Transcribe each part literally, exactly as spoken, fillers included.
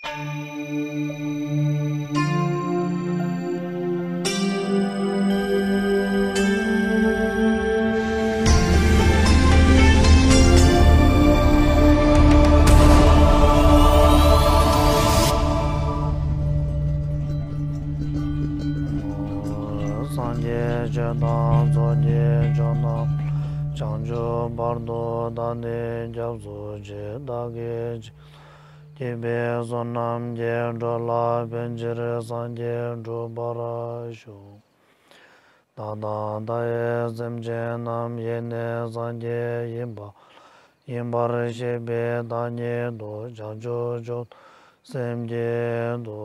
སངས་རྒྱས་ཆོས་དང་ཚོགས་ཀྱི་མཆོག་རྣམས། བྱང་ཆུབ་བར་དུ་བདག་ནི་སྐྱབས་སུ་མཆི། བདག་གིས་ཅི་བགྱིས་པའི་བསོད་ནམས་ཀྱིས། འགྲོ་ལ་ཕན་ཕྱིར་སངས་རྒྱས་འགྲུབ་པར་ཤོག། བདག་དང་མཐའ་ཡས་སེམས་ཅན་རྣམས། ཡེ་ནས་སངས་རྒྱས་ཡིན་པ་ཡིན་པར་ཤེས་པའི་བདག་ཉིད་དོ། བྱང་ཆུབ་མཆོག་ཏུ་སེམས་བསྐྱེད་དོ།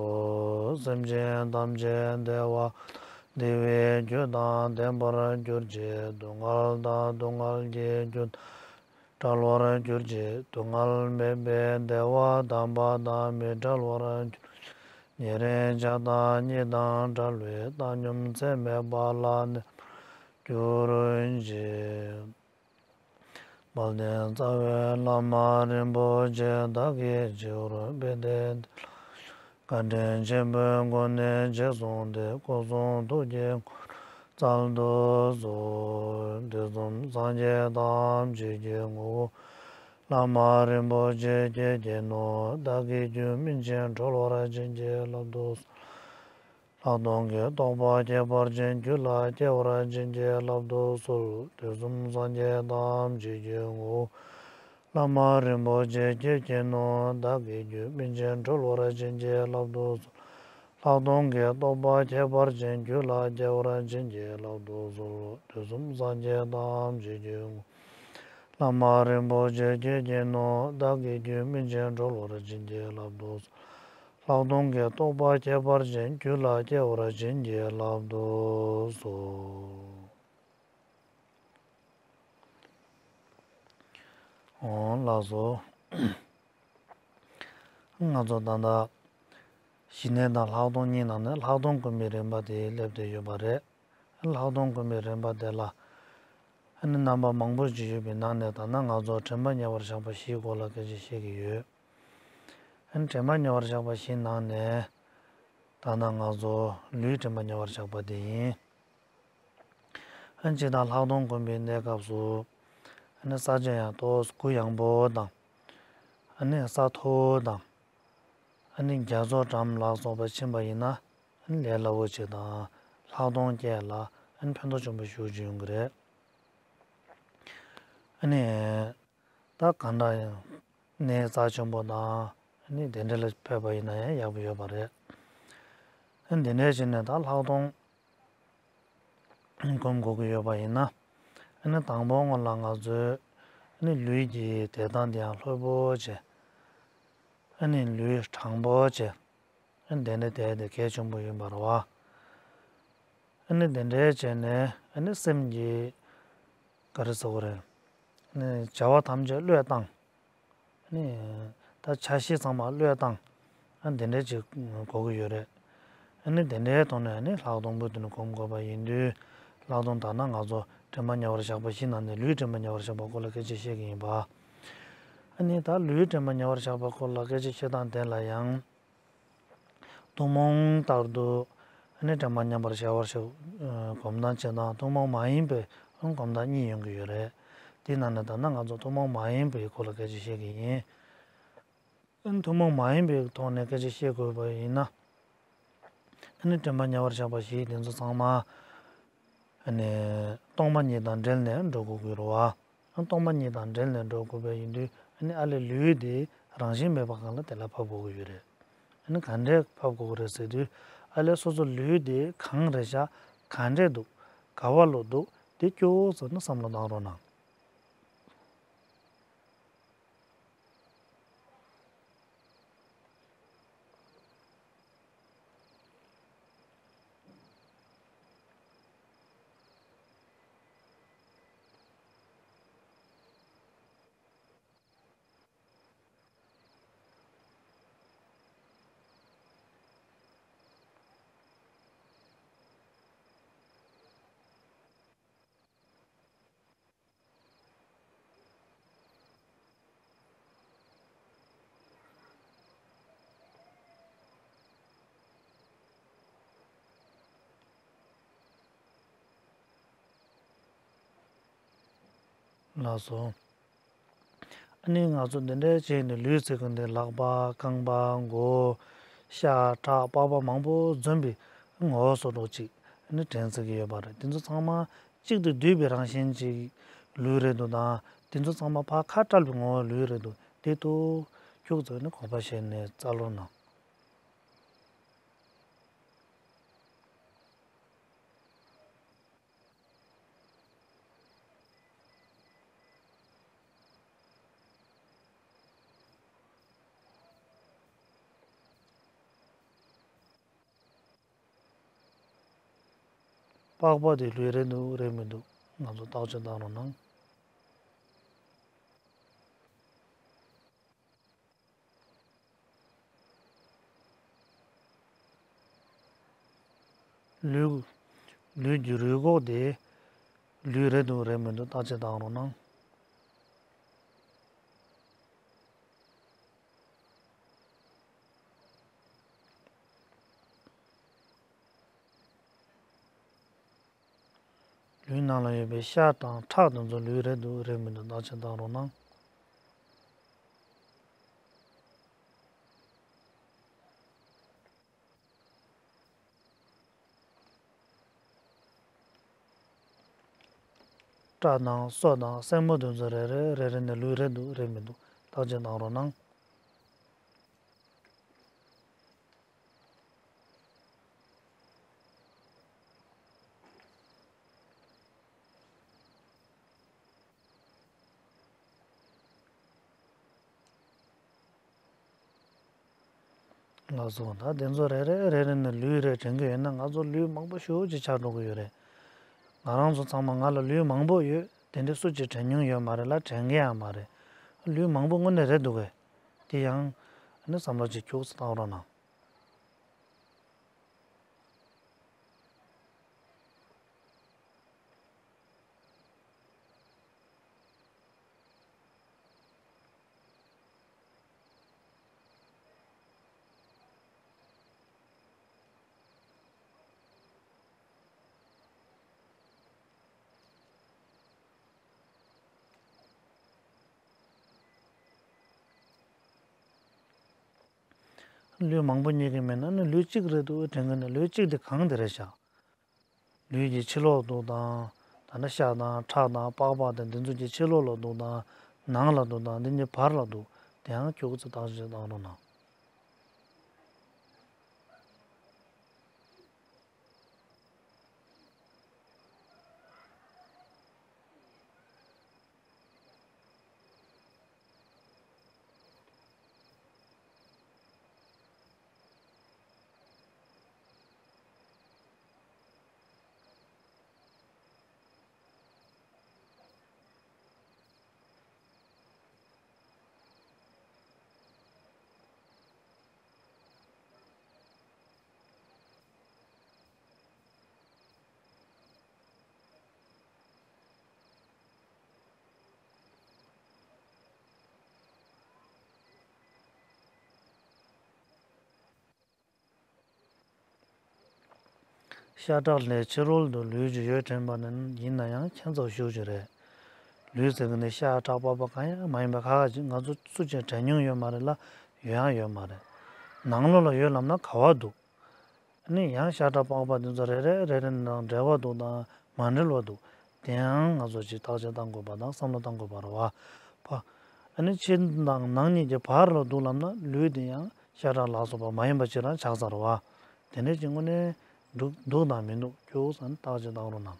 སེམས་ཅན་ཐམས་ཅད་བདེ་བ་བདེ་བའི་རྒྱུ་དང་ལྡན་པར་གྱུར་ཅིག། སྡུག་བསྔལ་དང་སྡུག་བསྔལ་གྱི་རྒྱུ་བྲལ་བར་གྱུར་ཅིག། སྡུག་བསྔལ་མེད་པའི་བདེ་བ་དམ་པ་དང་མི་འབྲལ་བར་གྱུར་ཅིག། ཉེ་རིང་ཆགས་སྡང་གཉིས་དང་བྲལ་བའི་བཏང་སྙོམས་ཚད་མེད་པ་ལ་གནས་པར་གྱུར་ཅིག། དཔལ་ལྡན་རྩ་བའི་བླ་མ་རིན་པོ་ཆེ། བདག་གིས་སྤྱི་བོར་བོས་ཏེ། བཀའ་དྲིན་ཆེན་པོའི་སྒོ་ནས་རྗེས་བཟུང་སྟེ། སྐུ་གསུང་ཐུགས་ཀྱི་འཁོར་སྩལ་དུ་གསོལ། དུས་གསུམ་སངས་རྒྱས་ཐམས་ཅད་ཀྱི་ངོ་བོ། བླ་མ་རིན་པོ་ཆེ་ཁྱེད་ཀྱིས་ནོ། བདག་གི་རྒྱུད་སྨིན་ཅིང་གྲོལ་བར་བྱིན་གྱིས་བརླབ་ཏུ་གསོལ། ལྷག་མཐོང་གི་རྟོགས་པ་ཁྱད་པར་ཅན་རྒྱུད་ལ་སྐྱེ་བར་བྱིན་གྱིས་བརླབ་ཏུ་གསོལ། དུས་གསུམ་སངས་རྒྱས་ཐམས་ཅད་ཀྱི་ངོ་བོ། བླ་མ་རིན་པོ་ཆེ་ཁྱེད་ཀྱིས་ནོ། བདག་གི་རྒྱུད་སྨིན་ཅིང་གྲོལ་བར་བྱིན་གྱིས་བརླབ་ཏུ་གསོལ། ལྷག་མཐོང་གི་རྟོགས་པ་ཁྱད་པར་ཅན་རྒྱུད་ལ་སྐྱེ་བར་བྱིན་གྱིས་བརླབ་ཏུ་གསོལ། དུས་གསུམ་སངས་རྒྱས་ཐམས་ཅད་ཀྱི་ངོ་བོ། བླ་མ་རིན་པོ་ཆེ་ཁྱེད་ཀྱིས་ནོ། བདག་གི་རྒྱུད་སྨིན་ཅིང་གྲོལ་བར་བྱིན་གྱིས་བརླབ་ཏུ་གསོལ། ལྷག་མཐོང་གི་རྟོགས་པ་ཁྱད་པར་ཅན་རྒྱུད་ལ་སྐྱེ་བར་བྱིན་གྱིས་བརླབ་ཏུ་གསོལ། འོང་ལགས་སོ། ང་ཚོ་ད་ལྟ་ཞི་གནས་དང་ལྷག་མཐོང་གཉིས་ནང་ནས་ལྷག་མཐོང་སྒོམ་པའི་རིམ་པ་དེ་སླེབས་བསྡད་ཡོད་པ་རེད། ལྷག་མཐོང་སྒོམ་པའི་རིམ་པ་དེ་ལ་ཨ་ནི་རྣམ་པ་མང་པོ་ཅིག་ཡོད་པའི་ནང་ནས། ད་ནང་ང་ཚོ་དྲན་པ་ཉེ་བར་བཞག་པ་བཞིའི་སྐོར་ལ་སྐད་ཆ་བཤད་ཀྱི་ཡོད། ཨ་ནི་དྲན་པ་ཉེ་བར་བཞག་པ་བཞིའི་ནང་ནས་ད་ནང་ང་ཚོ་ལུས་དྲན་པ་ཉེ་བར་བཞག་པ་དེ་ཡིན། ཨ་ནི་སྤྱིར་བཏང་ལྷག་མཐོང་སྒོམ་པའི་གནས་སྐབས་སུ། ཨ་ནི་ས་ཆ་ཡང་ཏོག་ཙམ་གུ་ཡངས་པོ་དང་། ཨ་ནི་ས་མཐོ་བོ་དང་། ཨ་ནི་རྒྱ་མཚོ་འགྲམ་ལ་སོགས་པ་ཕྱིན་པ་ཡིན་ན། ཨ་ནི་ལས་སླ་བོ་ཅིག་དང་། ལྷག་མཐོང་སྐྱེ་ལ་ཨ་ནི་ཕན་ཐོགས་ཆེན་པོ་ཞེ་པོ་ཅིག་ཡོང་གི་རེད། ཨ་ནི་ད་གང་འདྲ་ཡང་གནས་རྩ་ཆེན་པོ་དང་། ཨ་ནི་དེ་འདྲ་ལ་ཕེབས་པ་ཡིན་ན་ཡང་ཡག་པོ་ཡོད་པ་རེད། ཨ་ནི་དེ་འདྲ་བྱས་ནས་ད་ལྷག་མཐོང་སྒོམ་དགོས་ཀྱི་ཡོད་པ་ཡིན་ན། ཨ་ནི་དང་པོ་སྔོན་ལ་ང་ཚོས་ཨ་ནི་ལུས་ཀྱི་བདེ་ཐང་དེ་ཡང་ལྷོད་པོ་བྱས། ཨ་ནི་ལུས་དྲང་པོ་བྱས། ཨ་ནི་དེ་འདྲ་བསྡད་དེ་གལ་ཆེན་པོ་ཡིན་པ་རེད་བ། ཨ་ནི་དེ་འདྲ་བྱས་ནས་ཨ་ནི་སེམས་ཀྱི་ག་རེ་ཟེར་དགོས་རེད། ཨ་ནི་བྱ་བ་ཐམས་ཅད་བློས་བཏང་། ཨ་ནི་ད་འཆར་གཞི་ཚང་མ་བློས་བཏང་། ཨ་ནི་དེ་འདྲ་ཅིག་དགོས་ཀྱི་ཡོད་རེད། ཨ་ནི་དེ་འདྲའི་ཐོག་ནས་ཨ་ནི་ལྷག་མཐོང་པོ་དེ་ནི་སྒོམ་དགོས་པ་ཡིན་དུས། ལྷག་མཐོང་ད་ནང་ང་ཚོ་དྲན་པ་ཉེ་བར་བཞག་པ་བཞི་ནང་ནས་ལུས་དྲན་པ་ཉེ་བར་བཞག་པ་སྐོར་ལ་སྐད་ཆ་བཤད་ཀྱི་ཡིན་པ། ཨ་ནི་ད་ལུས་དྲན་པ་ཉེ་བར་བཞག་པ་སྐོར་ལ་སྐད་ཆ་བཤད་སྟངས་དེ་ལ་ཡང་། ཐུན་མོང་ལྟར་དུ་ཨ་ནི་དྲན་པ་ཉེ་བར་བཞག་པར་བཤད། སྒོམ་སྟངས་བྱེད་སྟངས་ཐུན་མོང་མ་ཡིན་པའི་སྒོམ་སྟངས་གཉིས་ཡོང་གི་ཡོད་རེད། དེའི་ནང་ནས་ད་ནང་ང་ཚོ་ཐུན་མོང་མ་ཡིན་པའི་སྐོར་ལ་སྐད་ཆ་བཤད་ཀྱི་ཡིན། ཨ་ནི་ཐུན་མོང་མ་ཡིན་པའི་ཐོག་ནས་སྐད་ཆ་བཤད་དགོས་པ་ཡིན་ན། ཨ་ནི་དྲན་པ་ཉེ་བར་བཞག་པ་བཞི་དེ་ཚོ་ཚང་མ་ཨ་ནི་སྟོང་པ་ཉིད་དང་འབྲེལ་ནས་འགྲོ་དགོས་ཀྱི་རེད་བ། སྟོང་པ་ཉིད་དང་འབྲེལ་ནས་འགྲོ་དགོས་པ་ཡིན་དུས། ཨ་ནི་ཨ་ལས་ལུས་དེ་རང་བཞིན་མེད་པ་གང་ལ་དེ་ལ་ཕབ་དགོས་ཀྱི་ཡོད་རེད། ཨ་ནི་ག་འདྲས་ཕབ་དགོས་ཀྱི་རེད་ཟེར་དུས། ཨ་ལས་སོ་སོ་ལུས་དེ་གང་རེད་ཤག་ག་འདྲས་འདུག་ག་བ་ལོ་འདུག་དེ་སྐྱོ་བོ་ཟེར་ནས་བསམ་བློ་བཏང་རོགས་གནང་། ལགས་སོ། ཨ་ནི་ང་ཚོ་འདི་འདྲའི་བྱས་ནས་ལུས་ཟེར་གི་འདི་ལག་པ་རྐང་པ་མགོ་ཤ་ཁྲག་པགས་པ་མང་པོ་འཛོམས་པའི་ངོ་བོ་སོ་སོ་ཅིག་ཨ་ནི་དྲན་ཟེར་གི་ཡོད་པ་རེད། དེ་ཚོ་ཚང་མ་གཅིག་ཏུ་བསྡུས་པའི་རང་བཞིན་ཅིག་ལུས་རེད་འདུག་དང་། དེ་ཚོ་ཚང་མ་ཕར་ཁ་བཀྲལ་བའི་ངོ་བོ་ལུས་རེད་འདུག་དེ་ཏུ་ཁྱུག་ཙམ་ནི་དགོངས་པ་བཞེས་ནས་བཙལ་རོགས་གནང་། པགས་པ་དེ་ལུས་རེད་འདུག་རེད་མི་འདུག་ང་ཚོ་བརྟག་དཔྱད་བཏང་རོགས་གནང་། ལུས། ལུས་ཀྱི་རུས་ཁོག་དེ་ལུས་རེད་འདུག་རེད་མི་འདུག་བརྟག་དཔྱད་བཏང་རོགས་གནང་། ལུས་ནང་ལ་ཡོད་པའི་ཤ་དང་ཁྲག་དེ་ཚོ་ལུས་རེད་འདུག་རེད་མི་འདུག་བརྟག་དཔྱད་བཏང་རོགས་གནང་། སྐྲ་དང་སོ་དང་སེན་མོ་དེ་ཚོ་རེ་རེ་རེ་རེ་ནས་ལུས་རེད་འདུག་རེད་མི་འདུག་བརྟག་དཔྱད་གནང་རོགས་གནང་། ལགས་སོ། ད་དེ་ཚོ་རེ་རེ་རེ་རེ་ནས་ལུས་རེད་དྲན་གྱི་ཡོད་ན། ང་ཚོ་ལུས་མང་པོ་ཞེ་པོ་ཅིག་ཆགས་འགྲོ་གི་ཡོད་རེད། ང་རང་ཚོ་ཚང་མ་ང་ལ་ལུས་མང་པོ་ཡོད། དེ་འདྲ་སུ་གཅིག་དྲན་མྱོང་ཡོད་མ་རེད་ལ། དྲན་གྱི་ཡང་མ་རེད། ལུས་མང་པོ་དངོས་གནས་རེད་འདུག་གས། དེ་ཡང་ཨ་ནི་བསམ་བློ་ཅིག་ཁྱུག་ཙམ་བཏང་རོགས་གནང་། ལུས་མང་པོ་རྙེད་ཀྱི་མེད་ན་ནི་ལུས་གཅིག་རེད་འདུག་དྲན་གྱི་ནི། ལུས་གཅིག་དེ་གང་དེ་རེད་ཤག་ལུས་ཀྱི་ཕྱི་ལོགས་འདུག་དང་། ད་ནི་ཤ་དང་ཁྲག་དང་པགས་པ་དང་འདི་ཚོ་གི་ཕྱི་ལོགས་ལ་འདུག་དང་། ནང་ལ་འདུག་དང་། འདི་གཉིས་བར་ལ་འདུག་དེ་ཡང་ཁྱུག་ཙམ་བརྟག་དཔྱད་བཏང་རོགས་གནང་། ཤ་ཁྲག་ལྷའི་ཕྱི་རོལ་དུ་ལུས་ཀྱི་ཡོད་དྲན་པ་ནི་ཡིན་ན་ཡང་ཁྱད་མཚར་ཤོས་ཅིག་རེད། ལུས་ཟེར་གི་ནི་ཤ་ཁྲག་པགས་པ་གང་ཡང་མ་ཡིན་པ་ཁ་ཁ་ཅིག་ང་ཚོ་སུ་གཅིག་དྲན་མྱོང་ཡོད་མ་རེད་ལ། ཡོད་ཡང་ཡོད་མ་རེད། ནང་ལོགས་ལ་ཡོད་ལབ་ན་ག་བ་འདུག་ཨ་ནི་ཡང་ཤ་ཁྲག་པགས་པ་འདི་ཚོ་རེ་རེ་རེ་རེ་ནང་འབྲེལ་བ་འདུག་དང་མ་འབྲེལ་བ་འདུག་དེའང་ང་ཚོ་ཅིག་བརྟག་དཔྱད་བཏང་དགོས་པ་དང་བསམ་བློ་བཏང་དགོས་པ་རེད་བ། ཕ། ཨ་ནི་ཕྱི་དང་ནང་གཉིས་ཀྱི་བར་ལ་འདུག་ལབ་ན་ལུས་དེ་ཡང་ཤ་ཁྲག་ལ་སོགས་པ་མ་ཡིན་པ་ཅིག་རང་ཆགས་ཚར་བ། དེ་འདྲ་ཅིག་དངོས་གནས་འདུག་འདུག་དང་མི་འདུག་ཁྱུག་ཙམ་བརྟག་དཔྱད་བཏང་རོགས་གནང་།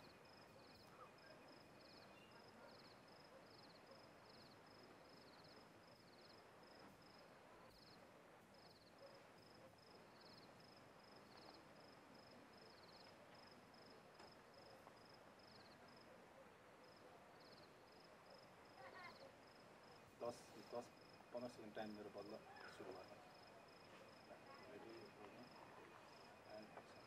दस, दस पन्ध्र सेकेन्ड टाइम मेरो बदला सुरु भएन। रेडी, रोल्नु, एन्ड एक्सन।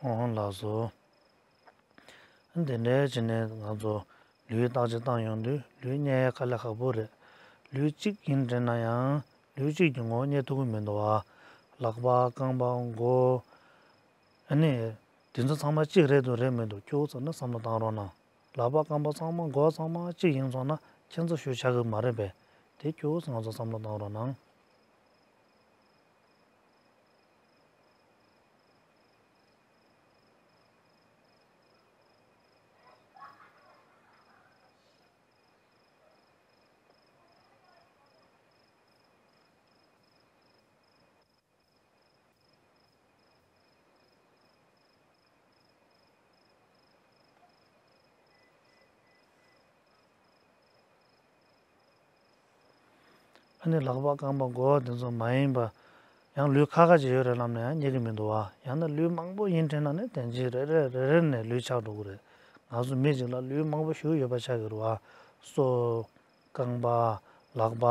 ཨོ་ལགས་སོ། འདི་འདྲའི་བྱས་ནས་ང་ཚོ་ལུས་བརྟག་དཔྱད་བཏང་ཡོང་དུས་ལུས་རྙེད་ཡ་དཀའ་ལས་ཁག་པོ་རེད། ལུས་གཅིག་ཡིན་དྲན་ན་ཡང་ལུས་གཅིག་གི་ངོ་བོ་རྙེད་ཐུབ་ཀྱི་མི་འདུག་བ། ལག་པ་རྐང་པ་མགོ། ཨ་ནི། དེ་ཚོ་ཚང་མ་གཅིག་རེད་འདུག་རེད་མི་འདུག་ཁྱོད་ཚོ་ནི་བསམ་བློ་བཏང་རོགས་གནང་། ལག་པ་རྐང་པ་ཚང་མ་མགོ་ཚང་མ་གཅིག་ཡིན་སོང་ན་ཁྱེད་ཚོ་ཞུ་ཆགས་གི་མ་རེད་པས། དེ་ཁྱོད་ཚོ་ང་ཚོ་བསམ་བློ་བཏང་རོགས་གནང་། ཨ་ནི་ལག་པ་རྐང་པ་མགོ་བ་དེ་ཚོ་མ་ཡིན་པ། ཡང་ལུས་ཁ་ཁ་ཅིག་ཡོད་རེད་ལབ་ན་ཡང་རྙེད་ཀྱི་མི་འདུག་བ། ཡང་ན་ལུས་མང་པོ་ཡིན་དྲན་ན་ནི་དེ་འདྲའི་རེ་རེ་རེ་རེ་ནས་ལུས་ཆགས་འགྲོ་གི་རེད། ང་ཚོ་མི་གཅིག་ལ་ལུས་མང་པོ་ཞེ་པོ་ཡོད་པ་ཆགས་ཀྱི་རེད་བ། སོ། རྐང་པ། ལག་པ།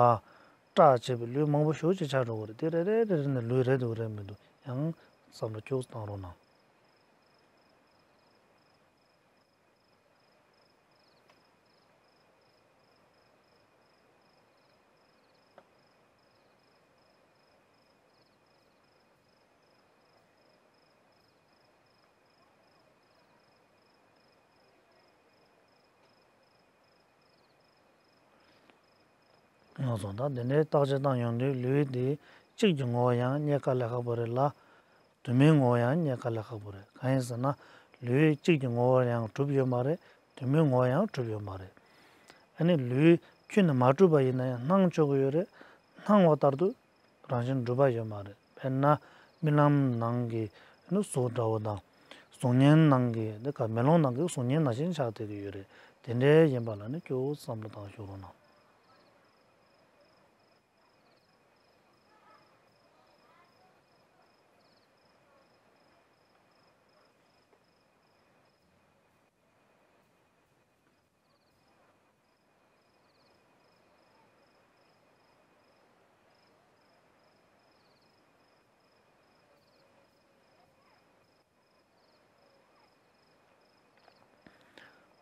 སྐྲ་བཅས་པའི་ལུས་མང་པོ་ཞེ་པོ་ཅིག་ཆགས་འགྲོ་གི་རེད། དེ་རེ་རེ་རེ་རེ་ནས་ལུས་རེད་འདུག་རེད་མི་འདུག་ཡང་བསམ་བློ་ཁྱོད་བཏང་རོགས་གནང་། ང་ཚོ་ད་འདི་འདྲའི་བརྟག་དཔྱད་བཏང་ཡོང་དུས་ལུས་འདི་གཅིག་གི་ངོ་བོ་ཡང་རྙེད་དཀའ་ལས་ཁག་པོ་རེད་ལ། དུ་མའི་ངོ་བོ་ཡང་རྙེད་དཀའ་ལས་ཁག་པོ་རེད། གང་ཡིན་ཟེར་ན། ལུས་གཅིག་གི་ངོ་བོ་ཡང་གྲུབ་ཡོད་མ་རེད། དུ་མའི་ངོ་བོ་ཡང་གྲུབ་ཡོད་མ་རེད། ཨ་ནི་ལུས་ཁྱོན་ནས་མ་གྲུབ་པ་ཡིན་ན་ཡང་སྣང་ཆོག་གི་ཡོད་རེད། སྣང་བ་ལྟར་དུ་རང་བཞིན་གྲུབ་པ་ཡོད་མ་རེད། དཔེར་ན། རྨི་ལམ་ནང་གི་ཨ་ནི་གཟུགས་འདྲ་བོ་དང་། གཟུགས་བརྙན་ནང་གི་འདི་ག་མེ་ལོང་ནང་གི་གཟུགས་བརྙན་ནང་བཞིན་ཆགས་བསྡད་ཀྱི་ཡོད་རེད། དེ་འདྲའི་ཡིན་པ་ལ་ནི་སྐྱོ་བོ་བསམ་བློ་བཏང་ཤོག་རོགས་གནང་།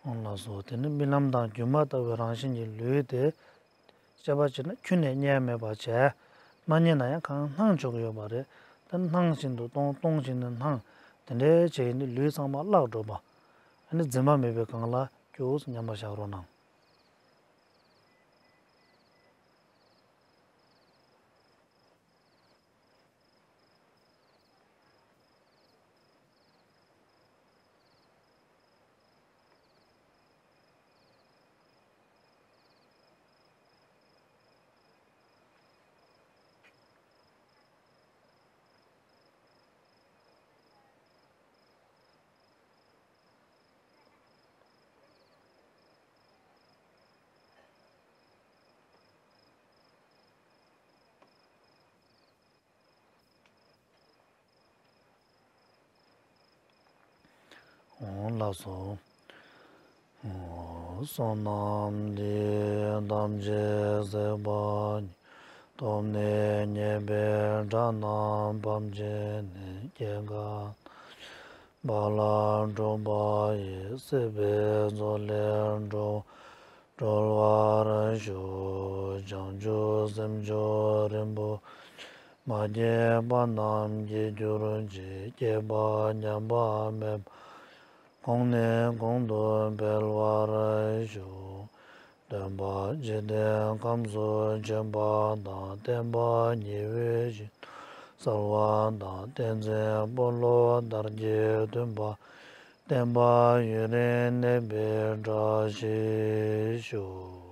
ཨོ་ལགས་སོ། དེ་ནི་རྨི་ལམ་དང་སྒྱུ་མ་ལྟ་བུའི་རང་བཞིན་གྱི་ལུས་དེ། དཔྱད་པ་བྱས་ན་ཁྱོན་ནས་རྙེད་མེད་པ་བྱས། མ་རྙེད་ན་ཡང་གང་སྣང་ཆོག་གི་ཡོད་པ་རེད། ད་སྣང་བཞིན་དུ་སྟོང་སྟོང་བཞིན་དུ་སྣང་། དེ་འདྲའི་བྱས་ཡིན་དུས་ལུས་ཚང་མ་བརླག་འགྲོ་བ། ཨ་ནི་འཛིན་པ་མེད་པའི་སྒང་ལ་སྐྱོ་བོ་མཉམ་པར་བཞག་རོགས་གནང་། ཨོ་ལགས་སོ། བསོད་ནམས་འདི་ཡིས་ཐམས་ཅད་གཟིགས་པ་ཉིད། ཐོབ་ནས་ཉེས་པའི་དགྲ་རྣམས་ཕམ་བྱས་ནས། སྐྱེ་རྒ་ན་འཆིའི་རྦ་ཀློང་འཁྲུགས་པ་ཡི། སྲིད་པའི་མཚོ་ལས་འགྲོ་སྒྲོལ་བར་ཤོག། བྱང་ཆུབ་སེམས་མཆོག་རིན་པོ་ཆེ། མ་སྐྱེས་པ་རྣམས་སྐྱེ་གྱུར་ཅིག། སྐྱེས་པ་ཉམས་པ་མེད་པ། གོང་ནས་གོང་དུ་འཕེལ་བར་ཤོག། སྟོན་པ་འཇིག་རྟེན་ཁམས་སུ་བྱོན་པ་དང་། བསྟན་པ་ཉེ་བའི་ཞིང་དུ་གསལ་བ་དང་། བསྟན་འཛིན་སྤོ་ལོ་དར་རྒྱས་ཐོན་པ། བསྟན་པ་ཡུན་རིང་གནས་པའི་བཀྲ་ཤིས་ཤོག།